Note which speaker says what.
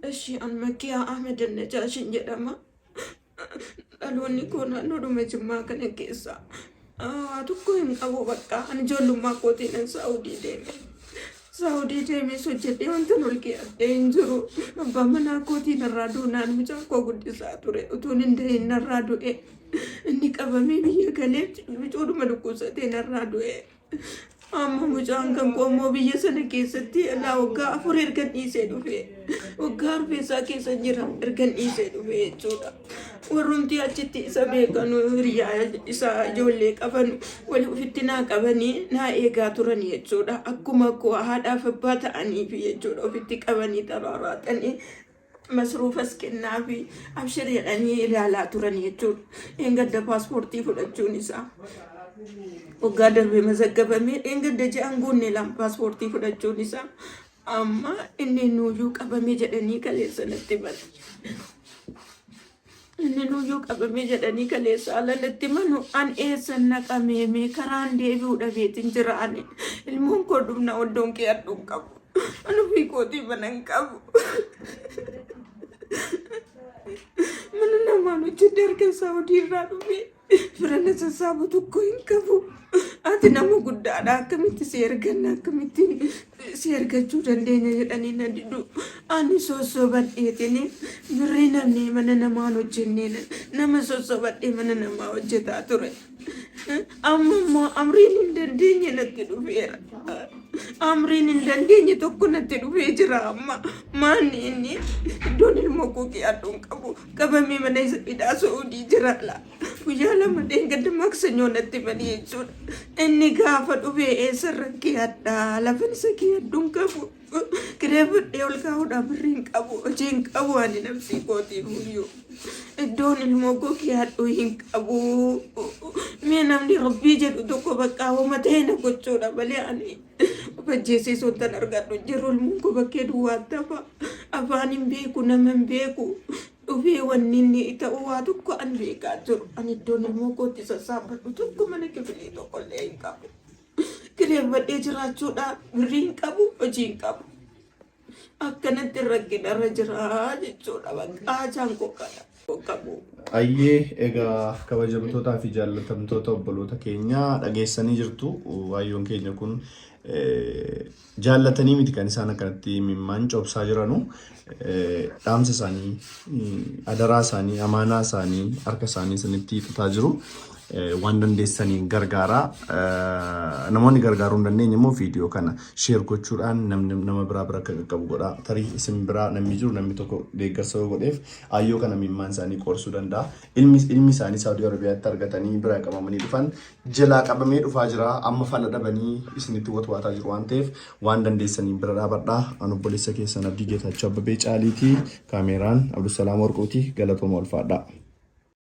Speaker 1: Eshi an Makkiyaa Ahmed Najaashin jedhama. Dhaloonni koo naannoodhuma Jimmaa kana keessa. Waa tokko hin qabu bakka. Ani ijoollummaa kootiin an Saa'udii deeme. Saa'udii deemees hojjedhee wanta ol keeyadhee hin jiru. Abbaan manaa kootiin narraa duunaan mucaa koo guddisaa ture. Utuun hin dahin narraa du'e. Inni qabamee biyya galee mucoodhuma dhukkubsatee narraa du'e. Amma mucaan kan koo immoo biyya sana keessatti alaa waggaa 4 ergan dhiisee dhufe. Waggaa arfeessaa keessa jira ergan dhiisee dhufe jechuudha. Warrumti achitti isa beekanu hiriyaa isaa ijoollee qabanu wali ofitti naa qabanii naa eegaa turan jechuudha. Akkuma koo haadhaaf abbaa ta'aniif jechuudha ofitti qabanii xaraaraaxanii masruufas kennaafi abshir jedhanii ilaalaa turan jechuudha. Dheengadda paaspoortii fudhachuun isaa waggaa darbe mazaggabamee dheengadda ji'aan guunne lama paaspoortii fudhachuun isaa amma inni nuuyyuu qabame jedhanii kaleessa natti himan. Inni nuuyyuu qabame jedhanii kaleessa ala natti himanu an eessan naqamee mee karaan deebi'u dhabeetin jira ani ilmoon koo dhumna oddoon kee adduun qabu. An ofii kootii mana hin qabu. Mana namaan hojjedhe harka isaa hojii irraa dhufe fira na sassaabu tokko hin qabu. Ati nama guddaadha akkamitti si erganna akkamitti si ergachuu dandeenya jedhanii na didu. Ani sossobadheetiin birrii namni mana namaan hojjennee nama sossobadhee mana namaa hojjetaa ture. Amma immoo amriin hin dandeenye natti dhufeera. Amriin hin dandeenye tokko natti dhufee jira amma. Maanni inni iddoon ilmoo koo keeyadhu hin qabu. Qabamee mana isa hidhaa Su'uudii jira la. Guyyaa 2 dheengadda maksanyoo natti bani jechuudha. Inni gaafa dhufee eessarra keeyadha lafan isa keeyadhu hin qabu. Kireeffadhee ol kaa'uudhaaf birrii hin qabu. Hojii hin qabu ani nafsii kootiif iyyuu. Iddoon ilmoo koo keeyadhu hin qabu. Mee namni rabbii jedhu tokko bakka homa ta'e na gochuudha malee ani of ajjeesee sontan argadhu hin jiru. Ilmoon koo bakkee duwwaatti hafa. Afaan hin beeku nama hin beeku. Dhufee wanni inni ta'u waa tokko an beekaa jiru. Ani iddoon ilmoo kootti sassaabbadhu tokko mana kifilii tokko illee hin qabu. Kireeffadhee jiraachuudha birrii hin qabu hojii hin qabu. Akkanatti rakkinarra jira jechuudha bakka haajaan koo kana qabu.
Speaker 2: Ayyee egaa kabajamtootaa fi jaallatamtoota obboloota keenyaa dhageessanii jirtu. Waayyoon keenya kun jaallatanii miti kan isaan akkanatti mimmaan cobsaa jiranu. Dhaamsa isaanii, adaraa isaanii, amaanaa isaanii harka isaanii isinitti hiixataa jiru. Waan dandeessaniin gargaaraa. Namoonni gargaaruu hin dandeenye immoo viidiyoo kana sheer gochuudhaan namni nama biraa bira akka qaqqabu godhaa. Tarii isin biraa namni jiru namni tokko deeggarsa yoo godheef aayyoo kana mimmaan isaanii qoorsuu danda'a. Ilmi ilmi isaanii Saawudii Arabiyaatti argatanii bira qabamanii dhufan jalaa qabamee dhufaa jira. Amma fala dhabanii isinitti watwaataa jiru waan ta'eef waan dandeessaniin bira dhaabadhaa. An obboleessa keessan Abdii Geetaachoo Abbabee Caaliiti. Kaameeraan Abdusalaam Warquuti. Galatooma ulfaadhaa.